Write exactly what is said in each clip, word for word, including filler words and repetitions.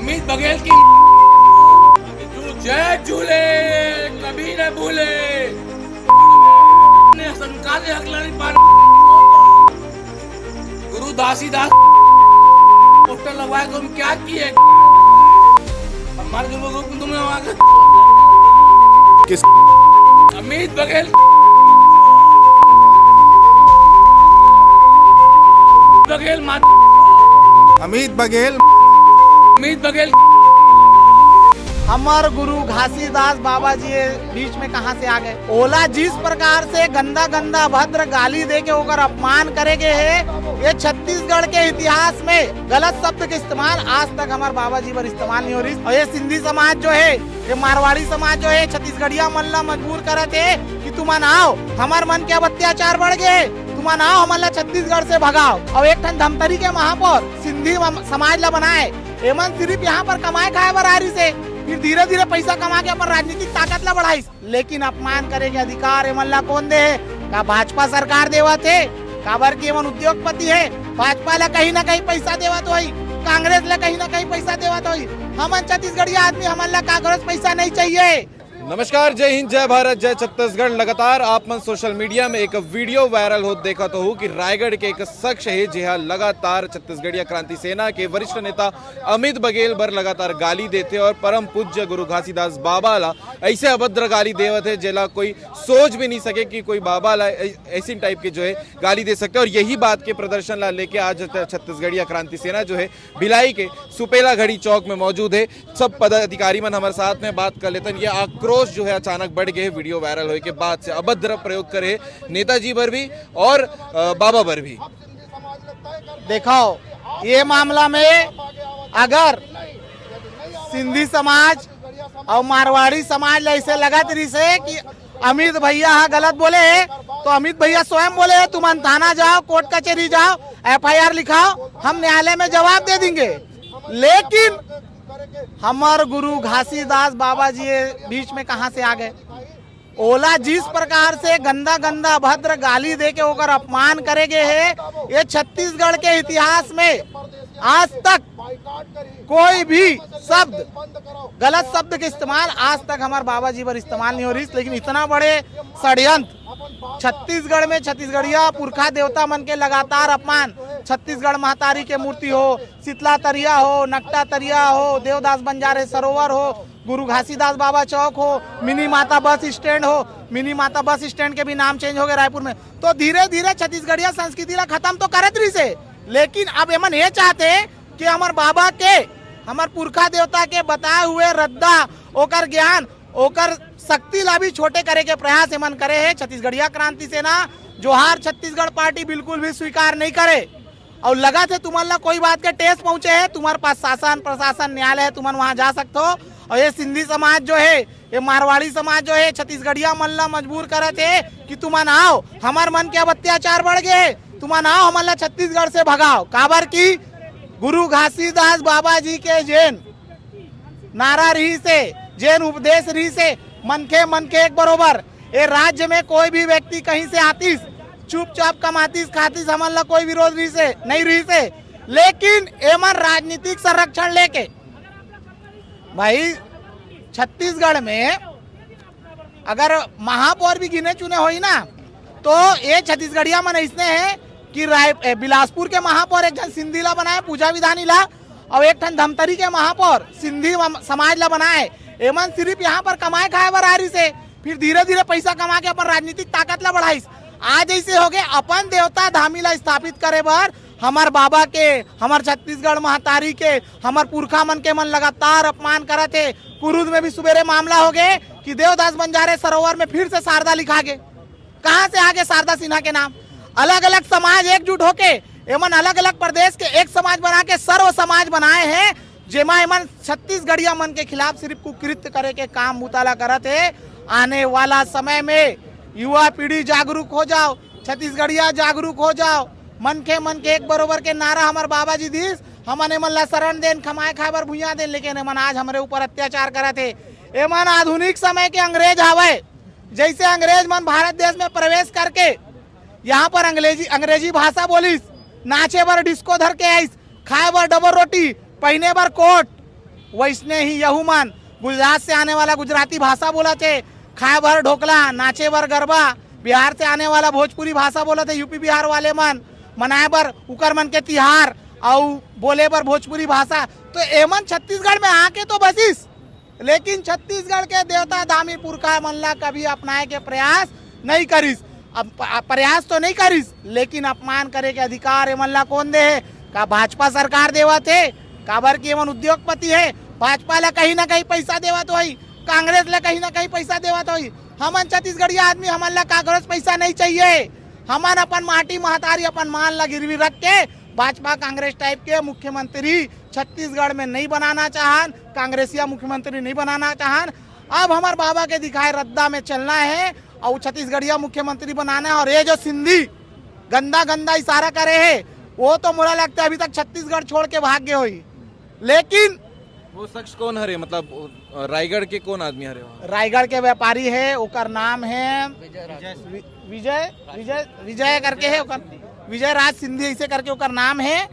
अमित बघेल की जय झूले, कभी न भूले। ने संकाल हकलानी पान गुरु घासीदास पोस्टर लगवाए, तुम क्या किए? हमारे गुरु को तुमने वहां का किस अमित बघेल बघेल मात अमित बघेल अमित बघेल। हमर गुरु घासीदास बाबा जी ये बीच में कहाँ से आ गए? ओला जिस प्रकार से गंदा गंदा अभद्र गाली दे के ओकर अपमान करे गए है, ये छत्तीसगढ़ के इतिहास में गलत शब्द के इस्तेमाल आज तक हमर बाबा जी बर इस्तेमाल नहीं हो रही। और ये सिंधी समाज जो है, ये मारवाड़ी समाज जो है, छत्तीसगढ़िया मन ला मजबूर करत है कि तुमन आओ, हमर मन के अब अत्याचार बढ़ गए, तुमन आओ, हमन ला छत्तीसगढ़ से भगाओ। और एक ठन धमतरी के महापौर सिंधी मम-, समाज ला बनाए, एमन सिर्फ यहाँ पर कमाए खाए बर आ रही से, फिर धीरे धीरे पैसा कमा के अपन राजनीतिक ताकत ला बढ़ाइस। लेकिन अपमान करे के अधिकार एमन ला कौन दे हे? का भाजपा सरकार देवत हे? काबर कि एमन उद्योगपति हे, भाजपा ला कहीं ना कहीं पैसा देवत होही, कांग्रेस ला कहीं ना कहीं पैसा देवत होही। हमन छत्तीसगढ़िया आदमी, हमन ला कांग्रेस पैसा नहीं चाहिए। नमस्कार, जय हिंद, जय भारत, जय छत्तीसगढ़। लगातार आप मन सोशल मीडिया में एक वीडियो वायरल होत देखत हो कि रायगढ़ के एक शख्स हे, जेहा लगातार छत्तीसगढ़िया क्रांति सेना के वरिष्ठ नेता अमित बघेल बर लगातार गाली देथे और परम पूज्य गुरु घासीदास बाबा ला ऐसे अभद्र गाली देवत हे, जेला कोई सोच भी नहीं सके कि कोई बाबा ला ऐ-, ऐसी टाइप के जो है गाली दे सकते हैं। और यही बात के प्रदर्शन ला लेके आज छ-, छत्तीसगढ़िया क्रांति सेना जो है भिलाई के सुपेला घड़ी चौक में मौजूद है। सब पदाधिकारी मन हमारे साथ में बात कर लेते हैं। ये आक्रोश जो है अचानक बढ़ गए वीडियो वायरल होए के बाद से, अभद्र प्रयोग करे नेताजी बर भी और, अ, बाबा बर भी। देखो, ये मामला में अगर सिंधी समाज और मारवाड़ी समाज ला ऐसे लगत रही से कि अमित भैया हा गलत बोले हे, तो अमित भैया स्वयं बोले हे, तुमन थाना जाओ, कोर्ट कचहरी जाओ, एफआईआर लिखाओ, हम न्यायालय में जवाब दे देंगे। लेकिन हमर गुरु घासीदास बाबा जी ये बीच में कहाँ से आ गए? ओला जिस प्रकार से गंदा गंदा अभद्र गाली दे के ओकर अपमान करे गए हे, ये छत्तीसगढ़ के इतिहास में आज तक कोई भी शब्द, गलत शब्द के इस्तेमाल आज तक हमारे बाबा जी पर इस्तेमाल नहीं हो रही। लेकिन इतना बड़े षड्यंत्र, छत्तीसगढ़ में छत्तीसगढ़िया पुरखा देवता मन के लगातार अपमान, छत्तीसगढ़ महतारी के मूर्ति हो, शीतला तरिया हो, नकटा तरिया हो, देवदास बंजारे सरोवर हो, गुरु घासीदास बाबा चौक हो, मिनी माता बस स्टैंड हो, मिनी माता बस स्टैंड के भी नाम चेंज हो गए रायपुर में। तो धीरे धीरे छत्तीसगढ़िया संस्कृति ला खत्म तो करत रही से, लेकिन अब एमन ये चाहते कि हमर बाबा के, हमर पुरखा देवता के बताए हुए रद्दा, ओकर ज्ञान, ओकर शक्ति ला भी छोटे करे के प्रयास एमन करे हे। छत्तीसगढ़िया क्रांति सेना, जोहार छत्तीसगढ़ पार्टी बिल्कुल भी स्वीकार नहीं करे। और लगा थे तुमन ला कोई बात के ठेस पहुंचे हे, तुम्हारे पास शासन, प्रशासन, न्यायालय है, तुमन वहां जा सकते हो। और ये सिंधी समाज जो है, ये मारवाड़ी समाज जो है, छत्तीसगढ़िया मन ला मजबूर करत हे कि तुमन आओ, हमर मन के अब अत्याचार बढ़ गए हे, तुमन आओ, हमन ला छत्तीसगढ़ से भगाओ। काबर कि गुरु घासीदास बाबा जी के जेन नारा रही से, जेन उपदेश रही से, मनखे मनखे एक बरोबर। ए राज्य में कोई भी व्यक्ति कहीं से आतिस, चुपचाप कमातिस खातिस, हमन ला कोई विरोध रही से, नहीं रही से। लेकिन एमन राजनीतिक संरक्षण लेके, भाई, छत्तीसगढ़ में अगर महापौर भी गिने चुने होई ना, तो ये छत्तीसगढ़िया मन ऐसने हैं कि राय ए, बिलासपुर के महापौर एक जन सिंधी ला बनाए, पूजा विधानी ला, और एक ठन धमतरी के महापौर सिंधी वम-, समाज ला बनाए। एमन सिर्फ यहाँ पर कमाए खाए बर आ रही से, फिर धीरे धीरे पैसा कमा के अपन राजनीतिक ताकत ला बढ़ाइस। आज ऐसे हो गए, अपन देवता धामी ला स्थापित करे बर हमर बाबा के, हमर छत्तीसगढ़ महतारी के, हमर पुरखा मन के मन लगातार अपमान करत हे। कुरुद में भी सुबेरे मामला हो गए कि देवदास बंजारे सरोवर में फिर से शारदा लिखा गए। कहाँ से आगे शारदा सिन्हा के नाम? अलग-अलग समाज एकजुट होके एमन अलग-अलग प्रदेश के एक समाज बना के सर्व समाज बनाए हैं, जेमा एमन छत्तीसगढ़िया मन के खिलाफ सिर्फ कुकृत्य करे के काम मुताला करत हे। आने वाला समय में युवा पीढ़ी जागरूक हो जाओ, छत्तीसगढ़िया जागरूक हो जाओ, मनखे मनखे एक बरोबर के नारा हमर बाबा जी दिस, हमन एमन ला शरण देन, कमाए खाए बर भुइयां देन, लेकिन एमन आज हमरे ऊपर अत्याचार करत हे। एमन आधुनिक समय के अंग्रेज हवय। जैसे अंग्रेज मन भारत देश में प्रवेश करके यहाँ पर अंग्रेजी, अंग्रेजी भाषा बोलिस, नाचे बर डिस्को धर के आइस, खाए बर डबल रोटी, पहने बर कोट, वैसने ही यहू मन गुजरात से आने वाला गुजराती भाषा बोलत हे, खाए बर ढोकला, नाचे बर गरबा, बिहार से आने वाला भोजपुरी भाषा बोलत हे, यूपी बिहार वाले मन मनाए बर उकर मन के तिहार अउ बोले बर भोजपुरी भाषा। तो एमन छत्तीसगढ़ में आके तो बसिस, लेकिन छत्तीसगढ़ के देवता दामी पुरखा मन ला कभी अपनाए के प्रयास नहीं करिस। अब प-, प्रयास तो नहीं करिस, लेकिन अपमान करे के अधिकार एमन ला कौन दे हे? का भाजपा सरकार देवत हे? काबर कि एमन उद्योगपति हे, भाजपा ला कहीं ना कहीं पैसा देवत होही, कांग्रेस ला कहीं ना कहीं पैसा देवत होही। हमन छत्तीसगढ़िया आदमी, हमन ला कांग्रेस पैसा नहीं चाहिए। हमन अपन माटी महतारी, अपन मान ला गिरवी रख के भाजपा कांग्रेस टाइप के मुख्यमंत्री छत्तीसगढ़ में नहीं बनाना चाहन, कांग्रेसिया मुख्यमंत्री नहीं बनाना चाहन। अब हमर बाबा के दिखाए रद्दा में चलना है और छत्तीसगढ़िया मुख्यमंत्री बनाना है। और ये जो सिंधी गंदा गंदा इशारा करे है, वो तो मोला लगता है अभी तक छत्तीसगढ़ छोड़ के भाग गए होही। लेकिन वो शख्स कौन हरे, मतलब, अ, रायगढ़ के कौन आदमी हरे वहाँ? रायगढ़ के व्यापारी है, ओकर नाम है विजय, विजय, विजय करके है ओकर, विजय राज सिंधी ऐसे करके ओकर नाम है।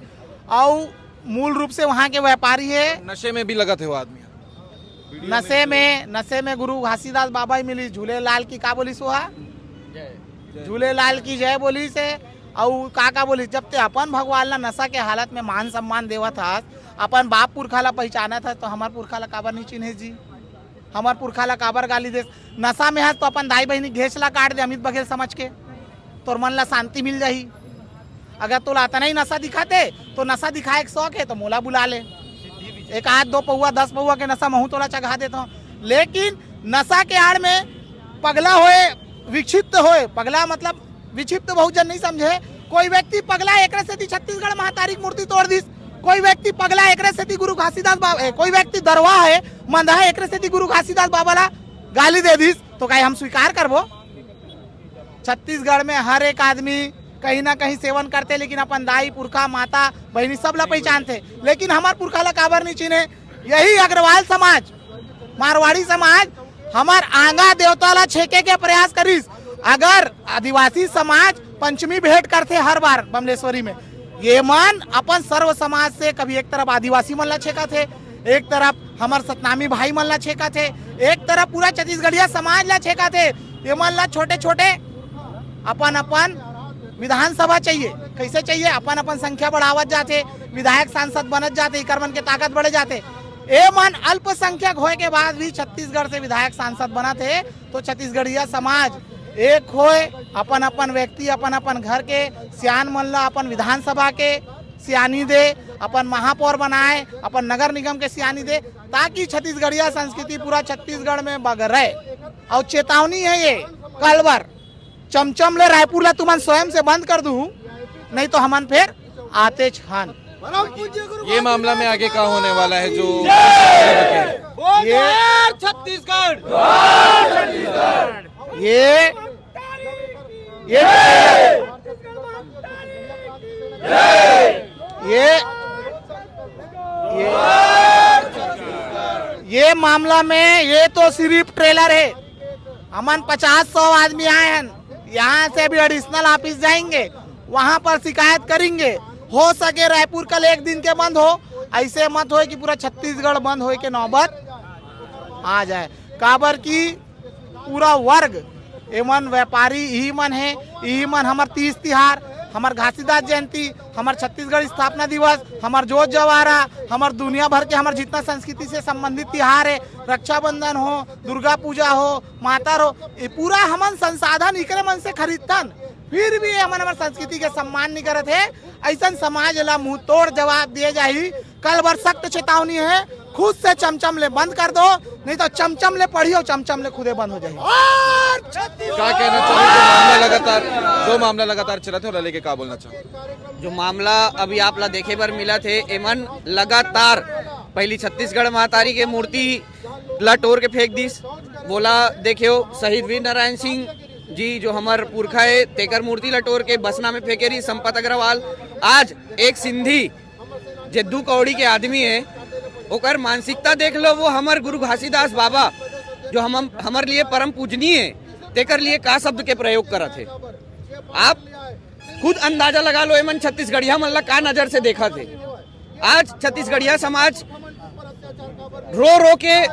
और मूल रूप से वहाँ के व्यापारी है। नशे में भी लगत है वो आदमी? नशे में, नशे में गुरु घासीदास बाबा ही मिली, झूलेलाल की का बोलिस वो हा? झूलेलाल की जय बोलिस हे। अउ का का बोलिस? जब ते अपन भगवान ला नशा के हालत में मान सम्मान देवत हस, अपन बाप पुरखा ला पहचानत हस, तो हमर पुरखा ला काबर नहीं चिन्हे जी? हमर पुरखा ला काबर गाली देस? नशा में हस तो अपन दाई बहिनी घेंच ला काट दे अमित बघेल समझ के, तोर मन ला शांति मिल जाही। अगर तोला अतना ही नशा दिखाते तो नशा दिखाए के शौक है तो मोला बुला ले, एक आध दो पौवा, दस पौवा के नशा महू तोला चघा देता हूँ। लेकिन नशा के आड़ में पगला होए, विक्षिप्त होए, पगला मतलब विक्षिप्त बहुत जन नहीं समझे। कोई व्यक्ति पगला एकरे सेती छत्तीसगढ़ महातारी के मूर्ति तोड़ दिस, कोई व्यक्ति पगला एकरे सेती गुरु घासीदास बाबा, ए, कोई व्यक्ति दरवा है, मंदहा है, एकरे सेती गुरु घासीदास बाबा ला गाली दे दिस, तो का हम स्वीकार करबो? छत्तीसगढ़ में हर एक आदमी कहीं ना कहीं सेवन करते, लेकिन अपन दाई पुरखा, माता बहिनी सब ला पहचानते, लेकिन हमर पुरखा ला काबर नहीं चिन्हे? यही अग्रवाल समाज, मारवाड़ी समाज हमर आंगा देवता ला छेके के प्रयास करिस। अगर आदिवासी समाज पंचमी भेंट करथे हर बार बमलेश्वरी में, ये मन अपन सर्व समाज से कभी एक तरफ आदिवासी मन ला छेकत हे, एक तरफ हमर सतनामी भाई मन ला छेकत हे, एक तरफ पूरा छत्तीसगढ़िया समाज ला छेकत हे। ये मन ला छोटे छोटे अपन अपन विधानसभा चाहिए। कैसे चाहिए? अपन अपन संख्या बढ़ावत जाथे, विधायक सांसद बनत जाथे, इकर मन के ताकत बढ़े जाथे। ए मन अल्पसंख्यक होए के बाद भी छत्तीसगढ़ से विधायक सांसद बनत हे, तो छत्तीसगढ़िया समाज एक होए, अपन अपन व्यक्ति, अपन अपन घर के सियान मन ला अपन विधानसभा के सियानी दे, अपन महापौर बनाए, अपन नगर निगम के सियानी दे, ताकि छत्तीसगढ़िया संस्कृति पूरा छत्तीसगढ़ में बगरे। और चेतावनी है ये, कल बर चमचम ले रायपुर ला तुमन स्वयं से बंद कर दू, नहीं तो हमन फिर आते छन। ये मामला में आगे का होने वाला है जो ये छत्तीसगढ़, ये ये ये ये ये मामला में ये तो सिर्फ ट्रेलर है। हमन पचास सौ आदमी आए हैं, यहाँ से अभी एडिशनल ऑफिस जाएंगे, वहाँ पर शिकायत करेंगे। हो सके रायपुर कल एक दिन के बंद हो, ऐसे मत होए कि पूरा छत्तीसगढ़ बंद होए के नौबत आ जाए। काबर की पूरा वर्ग, एमन व्यापारी, इही मन हे, इही मन हमर तीज तिहार, हमर घासीदास जयंती, हमर छत्तीसगढ़ स्थापना दिवस, हमर जोत जवारा, हमर दुनिया भर के हमर जितना संस्कृति से संबंधित तिहार हे, रक्षाबंधन हो, दुर्गा पूजा हो, माता रो, ये पूरा हमन संसाधन इकरे मन से खरीदथन, फिर भी ये हमन हमर संस्कृति के सम्मान नहीं करत हे। ऐसन समाज ला मुंह तोड़ जवाब दिए जाही। कल बर सख्त चेतावनी है, खुद से चमचम ले बंद कर दो, नहीं तो चमचम ले पढ़ियो, चमचम ले खुदे बंद हो जाही। और छत्तीसगढ़ का कहना चाहूँ, जो मामला लगातार, जो मामला लगातार चलत हे, ओला लेके का बोलना चाहूँ? जो मामला अभी आप ला देखे बर मिलत हे, एमन लगातार पहली छत्तीसगढ़ महतारी के मूर्ति ला टोर के फेंक दिस। बोला देखियो, शहीद वीर नारायण सिंह जी जो हमर पुरखा हे, तेकर मूर्ति ला टोर के बसना में फेंके रही संपत अग्रवाल। आज एक सिंधी जे दू कौड़ी के आदमी हे, ओकर मानसिकता देख लो। वो हमर गुरु घासीदास बाबा जो हम, हमर लिए परम पूजनीय हे, तेकर लिए का शब्द के प्रयोग करत हे। आप खुद अंदाजा लगा लो, एमन छत्तीसगढ़िया मन ला का नजर से देखत हे। आज छत्तीसगढ़िया समाज रो रो के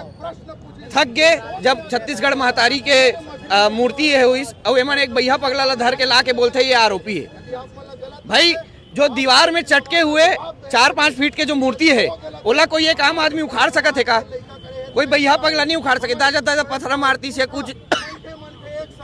थक गए। जब छत्तीसगढ़ महतारी के अ, मूर्ति हे होइस, अउ एमन एक बइहा पगला ला धर के ला के बोलथे ये आरोपी हे। भाई, जो दीवार में चटके हुए चार पाँच फीट के जो मूर्ति हे, ओला कोई एक आम आदमी उखाड़ सकत हे का? कोई बइहा पगला नहीं उखाड़ सके। ताजा ताजा पथरा मारतिस या कुछ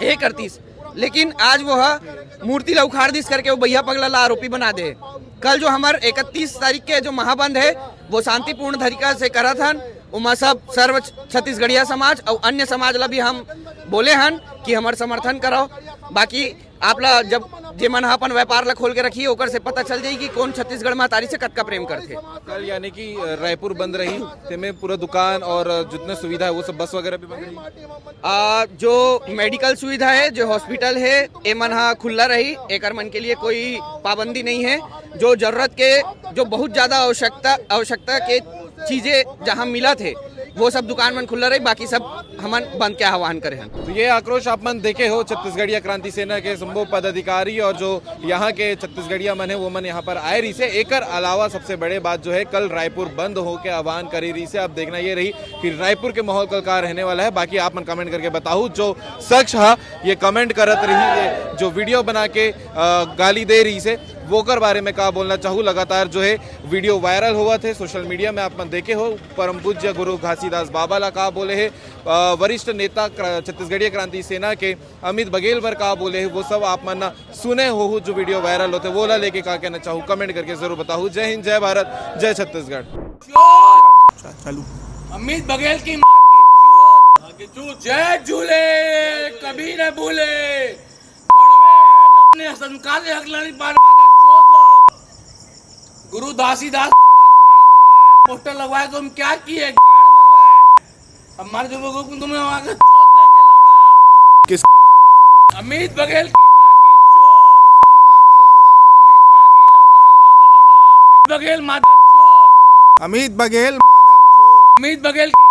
ये करतिस, लेकिन आज वो ह मूर्ति ला उखाड़ दिस करके वो बइहा पगला ला आरोपी बना दे। कल जो हमर इकतीस तारीख के जो महाबंद हे, वो शांतिपूर्ण तरीका से करत हन। ओमा सब सर्व छत्तीसगढ़िया समाज अउ अन्य समाज ला भी हम बोले हन कि हमर समर्थन करव। बाकी आप ला जब जे मन ह अपन व्यापार ला खोल के रखी, ओकर से पता चल जाई कि कौन छत्तीसगढ़ महतारी से कतका प्रेम करथे। कल यानी कि, अ, रायपुर बंद रही, तेमे पूरा दुकान और, अ, जितने सुविधा है वो सब बस वगैरह भी बंद रही। आ, जो मेडिकल सुविधा है, जो हॉस्पिटल है, ए मन हा खुला रही, एकर मन के लिए कोई पाबंदी नहीं है। जो जरूरत के, जो बहुत ज्यादा आवश्यकता, आवश्यकता के चीजें जहां मिलत हे, वो सब दुकान मन खुला रही, बाकी सब हमन बंद के आह्वान करे हन। तो ये आक्रोश आप मन देखे हो छत्तीसगढ़िया क्रांति सेना के संभव पदाधिकारी और जो यहाँ के छत्तीसगढ़िया मन है, वो मन यहाँ पर आए रही से। एकर अलावा सबसे बड़े बात जो है, कल रायपुर बंद होके आह्वान करी रही से। अब देखना ये रही कि रायपुर के माहौल कल का रहने वाला है। बाकी आप मन कमेंट करके बताओ, जो शख्स हा ये कमेंट करत रही, ये जो वीडियो बना के, अ, गाली दे रही से, वोकर बारे में का बोलना चाहू। लगातार जो है वीडियो वायरल होवत हे सोशल मीडिया में, आप मन देखे हो परम पूज्य गुरु घासीदास बाबा ला का बोले हे, अ, वरिष्ठ नेता क्रा-, छत्तीसगढ़िया क्रांति सेना के अमित बघेल बर का बोले हे, वो सब आप मन सुने हो, जो वीडियो वायरल होथे, वो ला लेके का कहना चाहू, कमेंट करके जरूर बताओ। जय हिंद, जय भारत, जय छत्तीसगढ़। चोट! चा-, चालू। अमित बघेल की माँ की चोट! जय झूले, कभी न भूले। बड़वे हैं जो अपने संस्कार से हक नहीं पान, मादर चोट लोग। गुरु दासीदास लौड़ा गांड मरवाया, पोस्टर लगवाया, तुम क्या किए? गांड मरवाया। अब मार जो लोगों को तुमने वहां का चोट देंगे लौड़ा। किसकी माँ की चोट? अमित बघेल की माँ की चोट। किसकी माँ का लौड़ा? अमित माँ की लौड़ा, माँ का लौड़ा। अमित बघेल मादर चोट। अमित बघेल मादर चोट। अमित बघेल की